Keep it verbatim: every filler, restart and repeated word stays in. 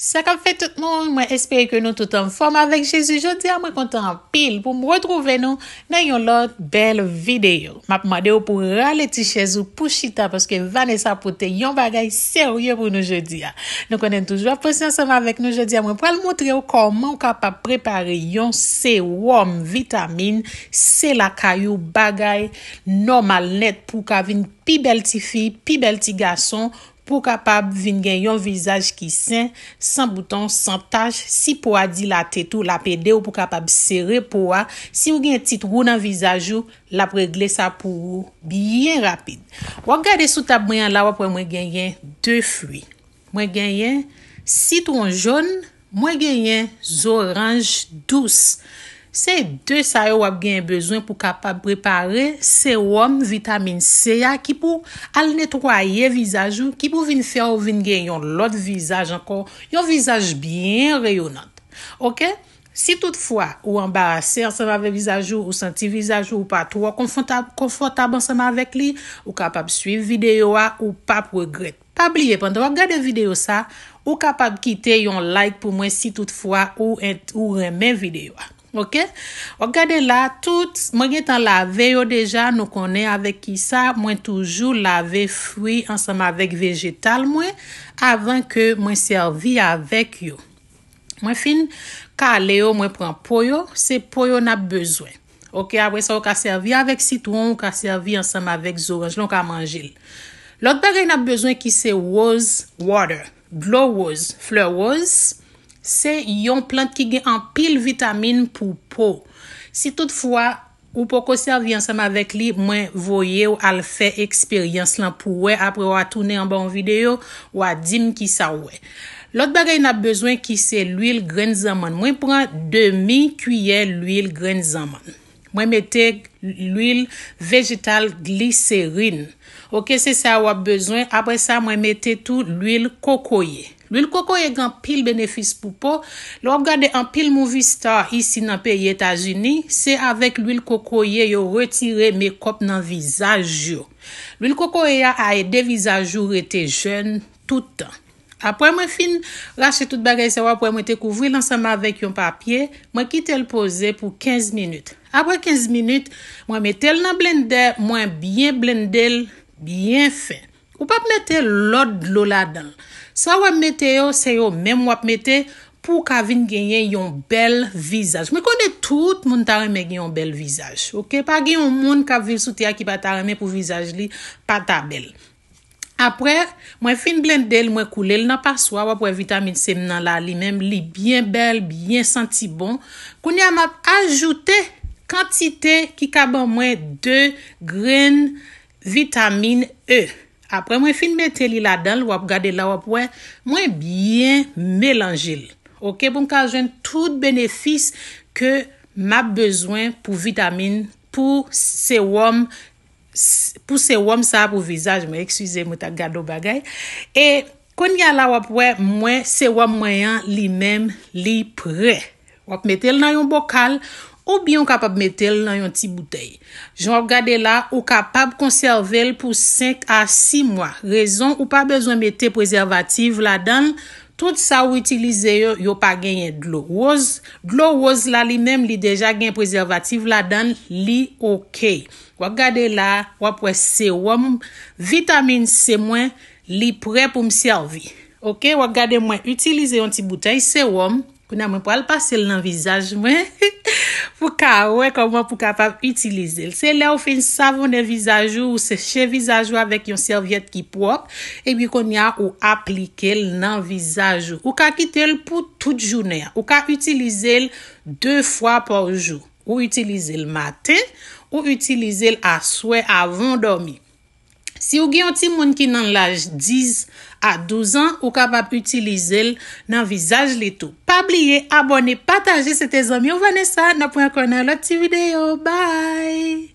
Sa k ap fèt tout moun, mwen espere ke nou tout anfòm avèk Jezi. Jodi a mwen kontan anpil pou m retwouve nou nan yon lòt bèl videyo. M ap mande w pou w rale ti chèz ou pou chita, paske Vanessa pote yon bagay serye pou nou jodi a. Nou konnen n toujou ap panse ansanm avèk nou. Jodi a mwen pral montre w kòman w kapab prepare yon sewòm vitamin C lakay ou, bagay nòmal nèt pou w ka vin pi bèl tifi, pi bèl ti gason, pou w kapab vin gen yon vizaj ki sen, san bouton, san tach. Si po a dilate tou, l ap ede w pou w kapab sere po a. Si w gen ti twou nan vizaj ou, l ap regle sa pou ou byen rapid. W ap gade sou tab mwen an la, w ap wè mwen genyen de fwi. Mwen genyen sitwon jòn, mwen genyen zoranj dous. Se de sa yo w ap genyen bezwen pou kapab prepare sewòm vitamin C a ki pou al netwaye vizaj ou, ki pou vin fè w vin gen yon lòt vizaj ankò, yon vizaj byen reyonan. Oke? Si toutfwa ou anbarase ansanm avèk vizaj ou, ou santi vizaj ou, ou pa twò konfòtab, konfòtab ansanm avèk li, ou kapab swiv videyo a, ou p ap regrèt. Pa bliye, pandan w ap gade videyo sa, ou kapab kite yon like pou mwen si toutfwa ou ent-, ou renmen videyo a. Oke? W ap gade la, tout, mwen gentan lave yo deja, nou konnen avèk ki sa, mwen toujou lave fwi ansanm avèk vejetal mwen avan ke mwen sèvi avèk yo. Mwen fin kale yo, mwen pran po yo, se po yo n ap bezwen. Oke, apre sa, ou ka sèvi avèk sitwon, ou ka sèvi ansanm avèk zoranj lan, ou ka manje l. Lòt bagay n ap bezwen ki se rose water, dlo woz, flè woz, se yon plant ki gen anpil vitamin pou po. Si toutfwa ou poko sèvi ansanm avèk li, mwen voye w al fè eksperyans lan pou w wè, apre w a tounen anba yon videyo, w a di m kisa w wè. Lòt bagay n ap bezwen ki se lwil grenn zanmann. Mwen pran demi kiyè lwil grenn zanmann. Mwen mete lwil vejetal gliserin. Oke, se sa w ap bezwen. Apre sa, mwen mete tou lwil kokoye. Lwil kokoye gen anpil benefis pou po. Lè w ap gade anpil movie star isi nan peyi Etazini, se avèk lwil kokoye yo retire mekòp nan vizaj yo. Lwil kokoye a, a ede vizaj ou rete jèn tout tan. Apre mwen fin rache tout bagay sa yo, apre mwen te kouvri l ansanm avèk yon papye, mwen kite l poze pou kenz minit. Apre kenz minit, mwen mete l nan blendè, mwen byen blende l byen fen. Ou p ap mete lòt dlo ladan l. Sa w ap mete yo, se yo menm w ap mete pou w ka vin genyen yon bèl vizaj. Mwen konnen tout moun ta renmen gen yon bèl vizaj. Oke, pa gen yon moun k ap viv sou tè a ki pa ta renmen pou vizaj li pa ta bèl. Apre, mwen fin blende l, mwen koule l nan paswa, w ap wè vitamin C m nan la, li menm, li byen bèl, byen santi bon. Kounye a, m ap ajoute kantite ki ka ban mwen de grenn vitamin E. Apre mwen fin mete li ladan l, w ap gade la, w ap wè, mwen byen melanje l. Oke, pou m ka jwenn tout benefis ke m ap bezwen pou vitamin, pou sewòm, s-, pou sewòm sa a pou vizaj mwen. Eskize m, mwen t ap gade yon bagay. E kounye a la, w ap wè, mwen, sewòm mwen an, li menm, li prè. W ap mete l nan yon bokal, oubyen ou kapab mete l nan yon ti boutèy. Jan w ap gade la, ou kapab konsève l pou senk a sis mwa. Rezon, ou pa bezwen mete prezèvatif ladan l. Tout sa ou itilize yo, yo pa genyen dlo woz. Dlo woz la, li menm, li deja gen prezèvatif ladan l, li oke. W ap gade la, w ap wè sewòm vitamin C mwen, li prè pou m sèvi. Oke, w ap gade mwen itilize yon ti boutèy sewòm. Kounye a mwen pral pase l nan vizaj mwen pou ka wè kòman pou kapab itilize l. Se lè ou fin savonnen vizaj ou, ou seche vizaj ou avèk yon sèvyèt ki pwòp, epi kounye a ou aplike l nan vizaj ou. Ou ka kite l pou tout jounen an. Ou ka itilize l de fwa pa jou. Ou itilize l maten, ou itilize l aswè avan w dòmi. Si w gen yon timoun ki nan laj dis a douz an, ou kapab itilize l nan vizaj li tou. Pa bliye abòne, pataje, se te zanmi w Vanessa, n ap wè ankò nan lòt ti videyo. Bye!